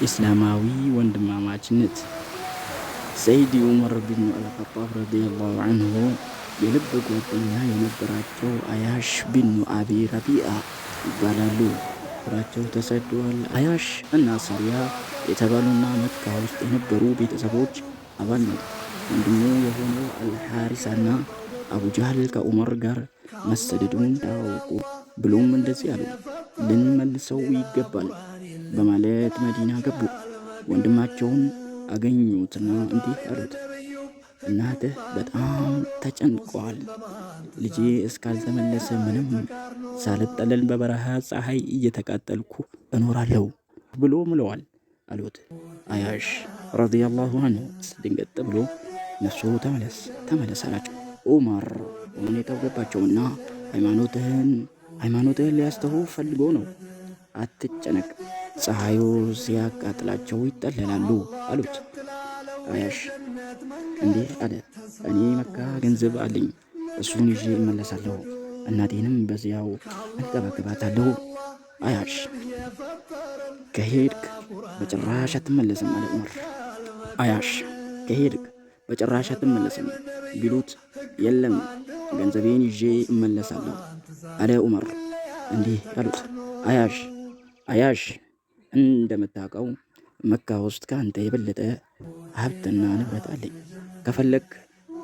ኢስላማዊ ወንድማማችነት። ሰይድ ዑመር ቢን አልኸጣብ ረዲየላሁ ዐንሁ የልብ ጓደኛ የነበራቸው አያሽ ቢን አቢ ረቢአ ይባላሉ። ራቸው ተሰደዋል። አያሽ እና ሳሪያ የተባሉና መካ ውስጥ የነበሩ ቤተሰቦች አባል ነው። ወንድሙ የሆነው አልሐሪሳና አቡ ጃህል ከዑመር ጋር መሰደዱን ያውቁ ብሎም እንደዚህ አሉ፣ ልንመልሰው ይገባል በማለት መዲና ገቡ። ወንድማቸውን አገኙትና እንዲህ አሉት፣ እናትህ በጣም ተጨንቀዋል። ልጄ እስካልተመለሰ ምንም ሳልጠለል በበረሃ ፀሐይ እየተቃጠልኩ እኖራለሁ ብሎ ምለዋል አሉት። አያሽ ረዲየላሁ አንሁ ድንገጥ ብሎ ነፍሱ ተመለስ ተመለስ አላቸው። ዑመር ሁኔታው ገባቸውና ሃይማኖትህን ሊያስተው ፈልጎ ነው፣ አትጨነቅ፣ ፀሐዩ ሲያቃጥላቸው ይጠለላሉ አሉት። አያሽ እንዲህ አለ፣ እኔ መካ ገንዘብ አለኝ፣ እሱን ይዤ እመለሳለሁ፣ እናቴንም በዚያው እንከባከባታለሁ። አያሽ ከሄድክ በጭራሽ አትመለስም አለ ዑመር። አያሽ ከሄድክ በጭራሽ አትመለስም ቢሉት የለም ገንዘቤን ይዤ እመለሳለሁ አለ ዑመር። እንዲህ አሉት፣ አያሽ አያሽ እንደምታውቀው መካ ውስጥ ከአንተ የበለጠ ሀብትና ንብረት አለኝ። ከፈለግ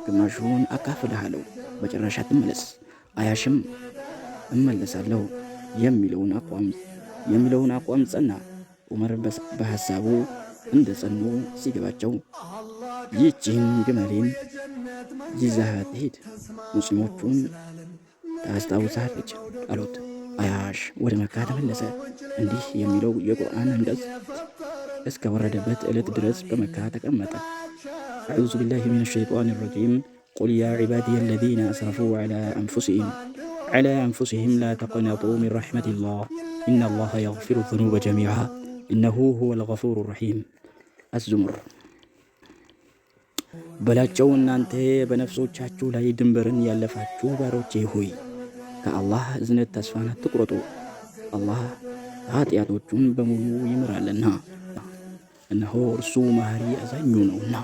ግማሹን አካፍልሃለሁ፣ በጭራሽ አትመለስ። አያሽም እመለሳለሁ የሚለውን አቋም ጸና። ዑመር በሐሳቡ እንደ ጸኑ ሲገባቸው ይህችን ግመሌን ይዘሃት ሂድ፣ ሙስሊሞቹን ታስታውሳለች አሉት። አያሽ ወደ መካ ተመለሰ። እንዲህ የሚለው የቁርአን አንቀጽ እስከ ወረደበት ዕለት ድረስ በመካ ተቀመጠ። أعوذ بالله من الشيطان الرجيم قل يا عبادي الذين أسرفوا على أنفسهم لا تقنطوا من رحمة الله إن الله يغفر الذنوب جميعا إنه هو الغفور الرحيم الزمر። በላቸው፣ እናንተ በነፍሶቻችሁ ላይ ድንበርን ያለፋችሁ ባሮቼ ሆይ፣ ከአላህ እዝነት ተስፋን አትቁረጡ። አላህ ኃጢአቶቹን በሙሉ ይምራልና፣ እነሆ እርሱ መሐሪ አዛኙ ነውና።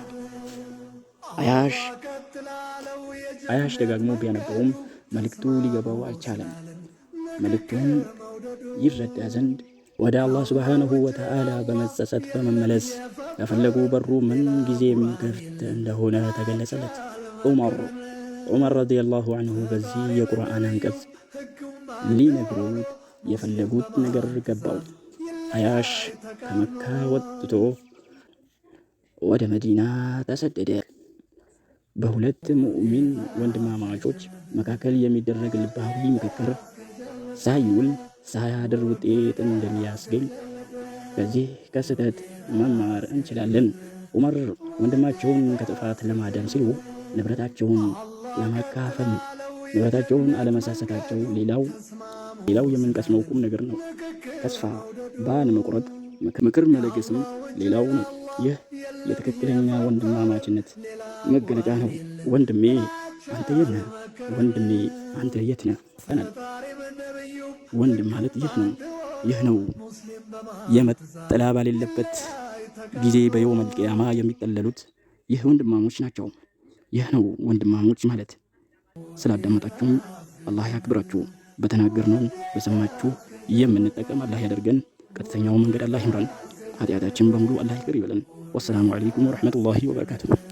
አያሽ ደጋግሞ ቢያነበውም መልእክቱ ሊገባው አልቻለም። መልእክቱን ይረዳ ዘንድ ወደ አላህ ሱብሓነሁ ወተዓላ በመጸጸት በመመለስ ከፈለጉ በሩ ምን ጊዜም ክፍት እንደሆነ ተገለጸለት። ዑመር ረዲየላሁ ዐንሁ በዚህ የቁርአን አንቀጽ ሊነግሩት የፈለጉት ነገር ገባው። አያሽ ከመካ ወጥቶ ወደ መዲና ተሰደደ። በሁለት ሙእሚን ወንድማማቾች መካከል የሚደረግ ልባዊ ምክክር ሳይውል ሳያድር ውጤት እንደሚያስገኝ ከዚህ ከስህተት መማር እንችላለን። ዑመር ወንድማቸውን ከጥፋት ለማዳን ሲሉ ንብረታቸውን ለማካፈል ንብረታቸውን አለመሳሰታቸው ሌላው የምንቀስመው ቁም ነገር ነው። ተስፋ ባለመቁረጥ ምክር መለገስም ሌላው ነው። ይህ የትክክለኛ ወንድማማችነት መገለጫ ነው። ወንድሜ አንተ የት ነህ? ወንድሜ አንተ የት ነህ? ወንድም ማለት ይህ ነው። ይህ ነው የመጠላ በሌለበት ጊዜ በየውመል ቂያማ የሚጠለሉት ይህ ወንድማሞች ናቸው። ይህ ነው ወንድማሞች ማለት። ስላዳመጣችሁም አላህ ያክብራችሁ። በተናገርነው በሰማችሁ የምንጠቀም አላህ ያደርገን። ቀጥተኛው መንገድ አላህ ይምራን። ኃጢአታችን በሙሉ አላህ ይቅር ይበለን። ወሰላሙ አለይኩም ወረሕመቱላሂ ወበረካቱሁ።